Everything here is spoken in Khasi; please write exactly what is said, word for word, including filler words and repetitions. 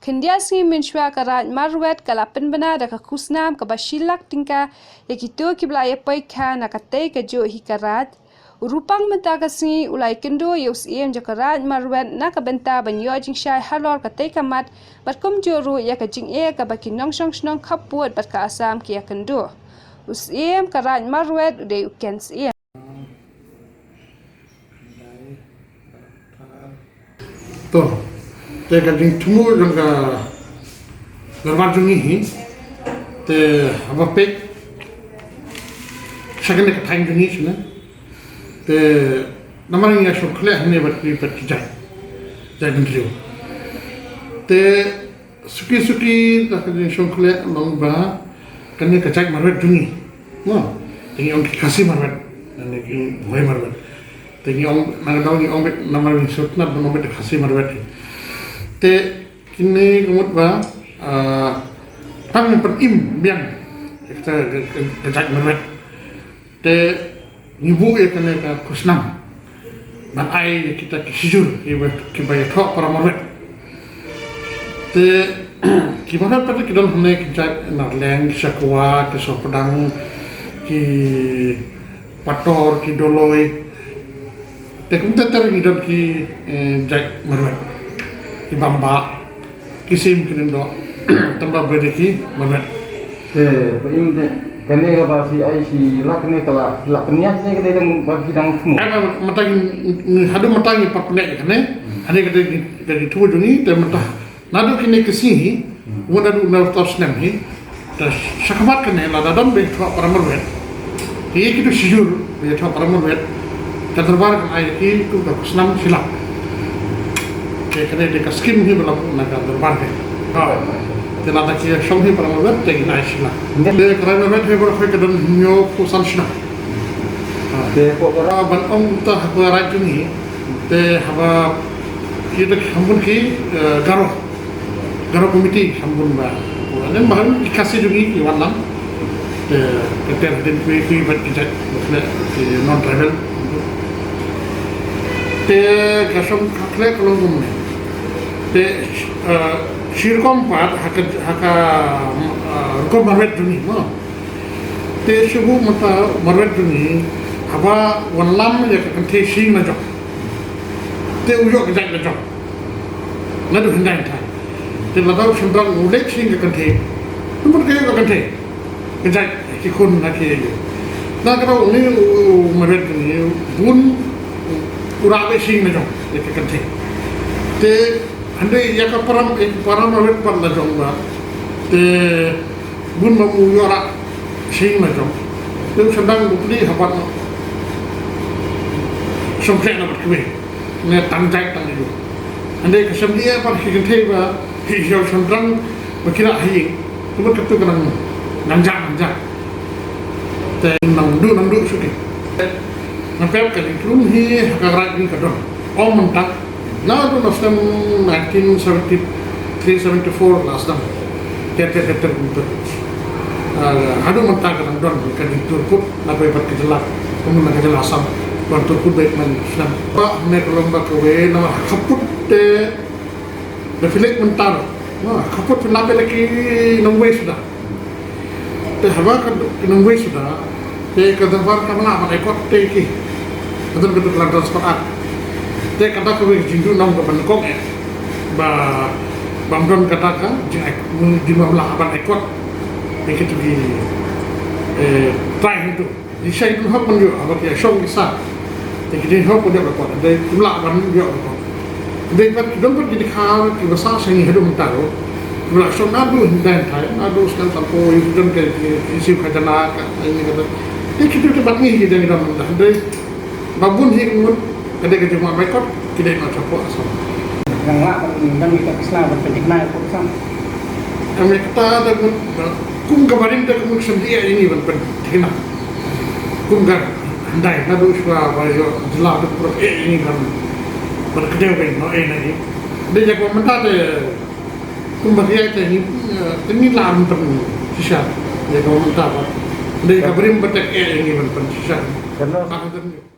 Khyndiat sngi mynshuwa ka Raid Marwet ka la pynbna da ka khusnam kaba shi lak tyngka ïa kito kiba la ïa poi kha na katei ka juh hi ka raid. U Rupang mynta ka sngi u la ïakynduh ïa u Syiem jong ka Raid Marwet na ka bynta ban ïoh jingshai halor katei ka mat bad kumjuh ruh ïa ka jingeh kaba ki nongshong shnong khappud bad ka Assam ki ïakynduh. U Syiem ka Raid Marwet u dei u Ken Syiem. To, te ka jingthmu jong ka dorbar jong ngi hi, te haba peit sha kane ka thaiñ jong ngi shane, te namar ngi ïa shongkhleh hangne bad ki, bad ki jait, jait bynriew. Te suki suki da ka jingshongkhleh long ba kane ka jait Marwet jong ngi. Mo, te ngi ong ki Khasi Marwet, ne ki Bhoi Marwet. Te ngi ong, na ka daw ngi ong beit, namar ngi sngewtynnat ban ong beit Khasi Marwet. Te kine ka mut ba, ah, tang ban im biang ka, ka, ka, ka jait Marwet. Te ngi buh ïa kane ka khusnam ban ai ïa kita ki shijur kiba, kiba ïathoh para Marwet. Te ki Marwet pat ki don hangne ki jait Narleng, ki Shakwa, ki Sohpdang, ki Pator, ki Doloi. Te kumta ter ngi don ki, eh, jait Marwet, ki Bambah, ki Sim, ki Lyngdoh, tang ba beit ki Marwet. Te ba im te kane kaba shi ai shi lak kane ka la, la pynïaid ne ka dei tang ba ki dang thmu. Ai ba mynta ngi, ngi haduh mynta ngi pat pynïaid kane. Hangne ka dei, ka dei thmu jong ngi te mynta. Naduh kine ki sngi hi, wat naduh na u snem hi, te shakhmat kane lada don ba ïathoh para Marwet. Te ïa kitu shijur ba ïathoh para Marwet, ka dorbar kan ai ïa ki tu ka khusnam shi lak. Te kane dei ka skim hi ba la buh na ka dorbar hi. Ha. Te lada ki shong hi para Marwet te kin ai shi lak. Te ka rai Marwet hi baroh hi ka don hynñiewphew san snem. Ha. Te ko ka ra ban ong ta ha ka rai jong ngi. Te haba ki te ki hambun ki, eh, Garo. Garo committee hambun ba. Ane maham ki Khasi jong ngi ki wan lang. Te ka ter hadien kawei kawei bad ki jait ba khleh ki non tribal. Te ka shong ka khleh ka long kumne. Te, eh, shi rukom pat ha ka, ha ka, eh, rukom Marwet jong ngi mo. Te shu buh mynta Marwet jong ngi haba wanlam ïa ka kynthei shing la jong. Te u ïoh ka jait la jong. Naduh hyndai thaw. Te lada u shynrang u leit shing ka kynthei. Te mut ka ïoh ka kynthei. Ka jait ki khun na ki ïoh. Na ka daw ngi u, u Marwet ngi bun u rah beit shing la jong ïa ka kynthei. Te hynrei ïa ka para, ïa ka para Marwet pat la jong ba. Te bun ba u ïoh rah shing la jong. Te u shynrang u plie ha bad noh. Shongkhleh na bad kiwei. Ne tang jait tang ïoh. Hynrei ka shem dei pat ki kynthei ba ki ïoh shynrang ba ki rah ha ïing. Te bad katu ka nang, nang jah, nang jah. Te nang duh, nang duh shuh ki. Nga pep ka jingtlun hi ha ka raid ngi ka don. Ym mynta. Naduh na snem nineteen seventy three seventy four la sdang. Ter ter ter ter kumta. Ah, haduh mynta ka dang don ka jingtur kut na kawei pat ka jylla. Kumno na ka jylla Assam. Ban tur kut beit man snem. Ba ne ka long ba kawei namar ha khappud te da phi leit mynta ruh. Wah, ha khappud phi lap beit la ki nongwei suda. Te haba ka, ki nongwei suda, te ka dorbar kam lah ban ai kot te ki. Ka don ka dei ka Land Transport Act. Te kata kawei ka jingduh nong kaba nyngkong eh. Ba, bym don kata ka jingïa, jingmyntoi ban ai kot. Te kitu ki, eh, trai hangtu. Ki shait hok ban ïoh, haba ki shong ki sah. Te ki dei hok ban ïoh record, dei kim lah ban ïoh record. Dei pat ki don pat ki dkhar kiba sah sha ngi haduh mynta ruh. Kiba la shong naduh hyndai thaw, naduh snem sanphew, ki don ki, ki, ki siew khajana ka, ai ni ka. Dei kitu kiba ngi ki dei don mynta. Dei ba bun hi ka mut ka dei ka jingmyntoi record, ki dei na shapoh Assam. Nang lah ban, nang ïoh ka sla ban pynthikna ka Assam. Em, kata da mut, kum ka barim da ka mut shem dei ïa ngi ban pynthikna. Kum ka hyndai naduh shuwa ba ïoh jylla da pyrshah ïa ngi ban, ban kdew ban noh ïa ngi. Dei ïa ka mynta te kum ba ïa te ngi, eh, te ngi lah ban pynshisha. Ïa ka mynta ba. Dei ka barim ba tek ïa ngi ban pynshisha. Ka don.